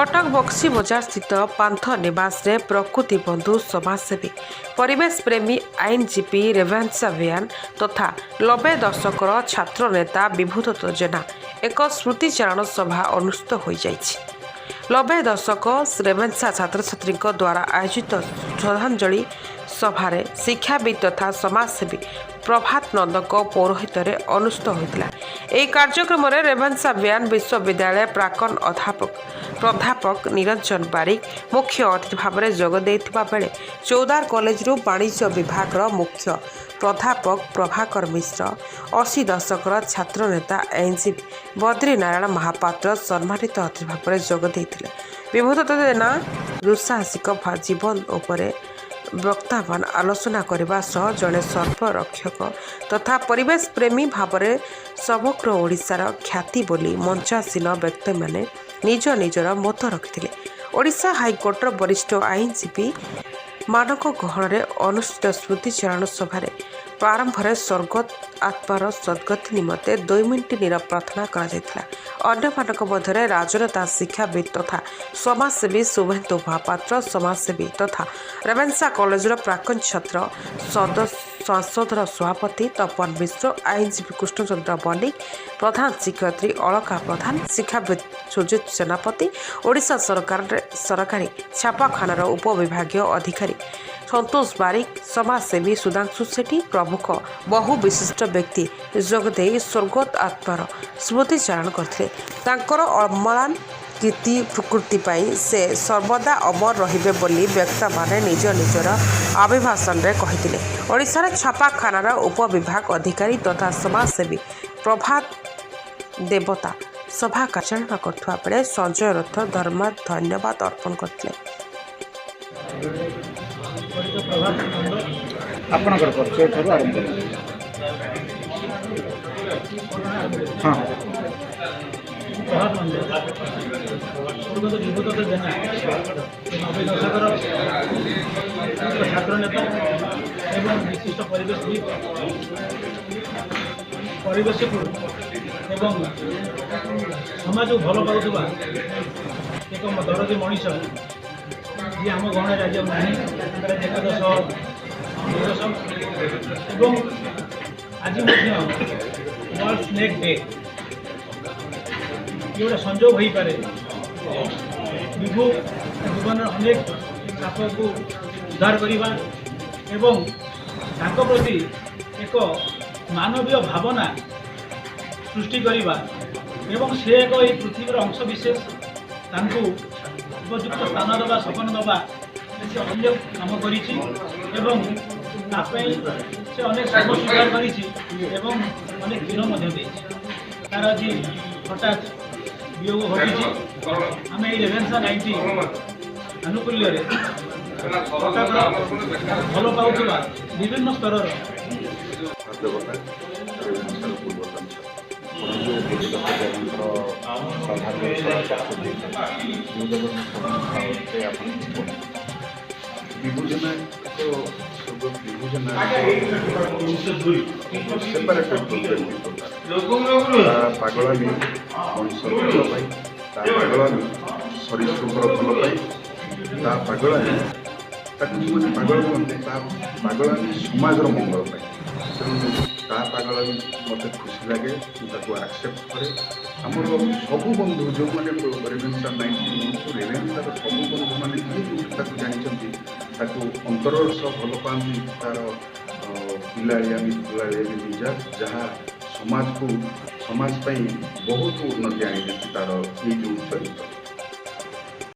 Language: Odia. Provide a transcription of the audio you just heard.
କଟକ ବକ୍ସି ବଜାର ସ୍ଥିତ ପାନ୍ଥ ନିବାସରେ ପ୍ରକୃତି ବନ୍ଧୁ, ସମାଜସେବୀ, ପରିବେଶ ପ୍ରେମୀ, ଆଇନଜୀବୀ ରେଭେନ୍ସା ଭିଆନ ତଥା 90 ଦଶକର ଛାତ୍ରନେତା ବିଭୁଦତ୍ତ ଜେନା ଏକ ସ୍ମୃତିଚାରଣ ସଭା ଅନୁଷ୍ଠିତ ହୋଇଯାଇଛି। 90 ଦଶକ ରେଭେନ୍ସା ଛାତ୍ରଛାତ୍ରୀଙ୍କ ଦ୍ୱାରା ଆୟୋଜିତ ଶ୍ରଦ୍ଧାଞ୍ଜଳି ସଭାରେ ଶିକ୍ଷାବିତ୍ ତଥା ସମାଜସେବୀ ପ୍ରଭାତ ନନ୍ଦଙ୍କ ପୌରୋହିତ୍ୟରେ ଅନୁଷ୍ଠିତ ହୋଇଥିଲା। ଏହି କାର୍ଯ୍ୟକ୍ରମରେ ରେଭେନ୍ସା ବିଆନ ବିଶ୍ୱବିଦ୍ୟାଳୟ ପ୍ରାକ୍ତନ ଅଧ୍ୟାପକ ପ୍ରାଧ୍ୟାପକ ନିରଞ୍ଜନ ବାରିକ ମୁଖ୍ୟ ଅତିଥି ଭାବରେ ଯୋଗ ଦେଇଥିବା ବେଳେ ଚୌଦ୍ୱାର କଲେଜରୁ ବାଣିଜ୍ୟ ବିଭାଗର ମୁଖ୍ୟ ପ୍ରାଧ୍ୟାପକ ପ୍ରଭାକର ମିଶ୍ର, 80 ଦଶକର ଛାତ୍ରନେତା ଆଇନଜୀବୀ ବଦ୍ରୀନାରାୟଣ ମହାପାତ୍ର ସମ୍ମାନିତ ଅତିଥି ଭାବରେ ଯୋଗ ଦେଇଥିଲେ। ବିଭୁଦତ୍ତ ଜେନା ଦୁଃସାହସିକ ଜୀବନ ଉପରେ ବକ୍ତାମାନେ ଆଲୋଚନା କରିବା ସହ ଜଣେ ସର୍ପରକ୍ଷକ ତଥା ପରିବେଶ ପ୍ରେମୀ ଭାବରେ ସମଗ୍ର ଓଡ଼ିଶାର ଖ୍ୟାତି ବୋଲି ମଞ୍ଚାସୀନ ବ୍ୟକ୍ତିମାନେ ନିଜ ନିଜର ମତ ରଖିଥିଲେ। ଓଡ଼ିଶା ହାଇକୋର୍ଟର ବରିଷ୍ଠ ଆଇନଜୀବୀ ମାନଙ୍କ ଗହଣରେ ଅନୁଷ୍ଠିତ ସ୍ମୃତିଚାରଣ ସଭାରେ ପ୍ରାରମ୍ଭରେ ସ୍ୱର୍ଗତ ଆତ୍ମାର ସଦ୍ଗତି ନିମନ୍ତେ 2 ମିନିଟ୍ ନୀରବ ପ୍ରାର୍ଥନା କରାଯାଇଥିଲା। ଅନ୍ୟମାନଙ୍କ ମଧ୍ୟରେ ରାଜନେତା, ଶିକ୍ଷାବିତ୍ ତଥା ସମାଜସେବୀ ଶୁଭେନ୍ଦୁ ମହାପାତ୍ର, ସମାଜସେବୀ ତଥା ରେଭେନ୍ସା କଲେଜର ପ୍ରାକ୍ତନ ଛାତ୍ର ସଂସଦର ସଭାପତି ତପନ ମିଶ୍ର, ଆଇନଜୀବୀ କୃଷ୍ଣଚନ୍ଦ୍ର ମଲ୍ଲିକ, ପ୍ରଧାନ ଶିକ୍ଷୟିତ୍ରୀ ଅଳକା ପ୍ରଧାନ, ଶିକ୍ଷାବିତ୍ ସୁଜିତ ସେନାପତି, ଓଡ଼ିଶା ସରକାର ସରକାରୀ ଛାପାଖାନାର ଉପବିଭାଗୀୟ ଅଧିକାରୀ ସନ୍ତୋଷ ବାରିକ, ସମାଜସେବୀ ସୁଧାଂଶୁ ସେଠୀ ପ୍ରମୁଖ ବହୁ ବିଶିଷ୍ଟ ବ୍ୟକ୍ତି ଯୋଗଦେଇ ସ୍ୱର୍ଗତ ଆତ୍ମାର ସ୍ମୃତିଚାରଣ କରିଥିଲେ। ତାଙ୍କର ଅମ୍ଳାନ କୀର୍ତ୍ତି ପ୍ରକୃତି ପାଇଁ ସେ ସର୍ବଦା ଅମର ରହିବେ ବୋଲି ବକ୍ତାମାନେ ନିଜ ନିଜର ଅଭିଭାଷଣରେ କହିଥିଲେ। ଓଡ଼ିଶାର ଛାପାଖାନାର ଉପବିଭାଗ ଅଧିକାରୀ ତଥା ସମାଜସେବୀ ପ୍ରଭାତ ଦେବତା ସଭା ପରିଚାଳନା କରୁଥିବା ବେଳେ ସଞ୍ଜୟ ରଥ ଧର୍ମା ଧନ୍ୟବାଦ ଅର୍ପଣ କରିଥିଲେ। ପ୍ରଭାତ ନନ୍ଦ। ଆପଣଙ୍କର ପରିଚୟ ଠାରୁ ଆରମ୍ଭ କରନ୍ତୁ। ହଁ। ପ୍ରଭାତ ନନ୍ଦ। ସ୍ୱର୍ଗତ ବିଭୁଦତ୍ତ ଜେନା 90 ଦଶକର ଏକ ଛାତ୍ର ନେତା ଏବଂ ବିଶିଷ୍ଟ ପରିବେଶବିତ୍। ପରିବେଶକୁ ଏବଂ ସମାଜକୁ ଭଲ ପାଉଥିବା ଏକ ଦରଦୀ ମଣିଷ, ଯିଏ ଆମ ଗହଣରେ ଆଜି ଆଉ ନାହିଁ। ତାଙ୍କର ଆଜି ଏକାଦଶ ଦିବସ ଏବଂ ଆଜି ମଧ୍ୟ ୱାର୍ଲଡ ସ୍ନେକ୍ ଡେ। ଇଏ ଗୋଟେ ସଂଯୋଗ ହୋଇପାରେ। ବିଭୁ ଜୀବନରେ ଅନେକ ସାପକୁ ଉଦ୍ଧାର କରିବା ଏବଂ ତାଙ୍କ ପ୍ରତି ଏକ ମାନବୀୟ ଭାବନା ସୃଷ୍ଟି କରିବା ଏବଂ ସେ ଏକ ଏହି ପୃଥିବୀର ଅଂଶ ବିଶେଷ, ତାଙ୍କୁ ଉପଯୁକ୍ତ ସ୍ଥାନ ଦେବା, ସପନ ଦେବା, ସେ ଅନେକ କାମ କରିଛି ଏବଂ ତା ପାଇଁ ସେ ଅନେକ ଶ୍ରମ ସ୍ୱୀକାର କରିଛି ଏବଂ ଅନେକ କ୍ଷୀର ମଧ୍ୟ ଦେଇଛି। ତାର ଆଜି ହଠାତ୍ ବିୟୋଗ ଘଟିଛି। ଆମେ ଏଇ ରେଭେନ୍ସା 90 ଆନୁକୂଲ୍ୟରେ କଟକର ଭଲ ପାଉଥିବା ବିଭିନ୍ନ ସ୍ତରର ଦେବତା, ରେଭେନ୍ସାର ପୂର୍ବତନ ଛାତ୍ର। ଆପଣ ଯେଉଁ ବିଭୁଦତ୍ତ ଜେନାଙ୍କର ଶ୍ରଦ୍ଧାଞ୍ଜଳି ସଭା କରିଛନ୍ତି, ବିଭୁଦତ୍ତ ଆପଣ କୁହନ୍ତୁ। ବିଭୁ ଜେନା ଏକ, ସ୍ୱର୍ଗତ ବିଭୁ ଜେନା ସେପାରେଟେଡ୍ ବ୍ୟକ୍ତିତ୍ୱ। ତା ପାଗଳାମି ମଣିଷର ଭଲ ପାଇଁ, ତା ପାଗଳାମି ସରୀସୃପର ଭଲ ପାଇଁ, ତା ପାଗଳାମି, ତାକୁ ଯେଉଁମାନେ ପାଗଳ କୁହନ୍ତି, ତା ପାଗଳାମି ସମାଜର ମଙ୍ଗଳ ପାଇଁ। ତେଣୁ ତା ପାଗଳାମି ମୋତେ ଖୁସି ଲାଗେ, ମୁଁ ତାକୁ ଆକ୍ସେପ୍ଟ କରେ। ଆମର ସବୁ ବନ୍ଧୁ ଯେଉଁମାନେ ରେଭେନ୍ସା 90 ହୁଅନ୍ତୁ, ରେଭେନ୍ସାର ସବୁ ବନ୍ଧୁମାନେ ଯିଏ ଯେଉଁଠି ତାକୁ ଜାଣିଛନ୍ତି, ତାକୁ ଅନ୍ତରର ସହ ଭଲ ପାଆନ୍ତି। ତାର ପିଲାଳିଆମି ପିଲାଳିଆମି ମିଜାଜ, ଯାହା ସମାଜକୁ, ସମାଜ ପାଇଁ ବହୁତ ଉନ୍ନତି ଆଣିଦେଇଛି ତାର ଏଇ ଯେଉଁ ଚରିତ୍ର।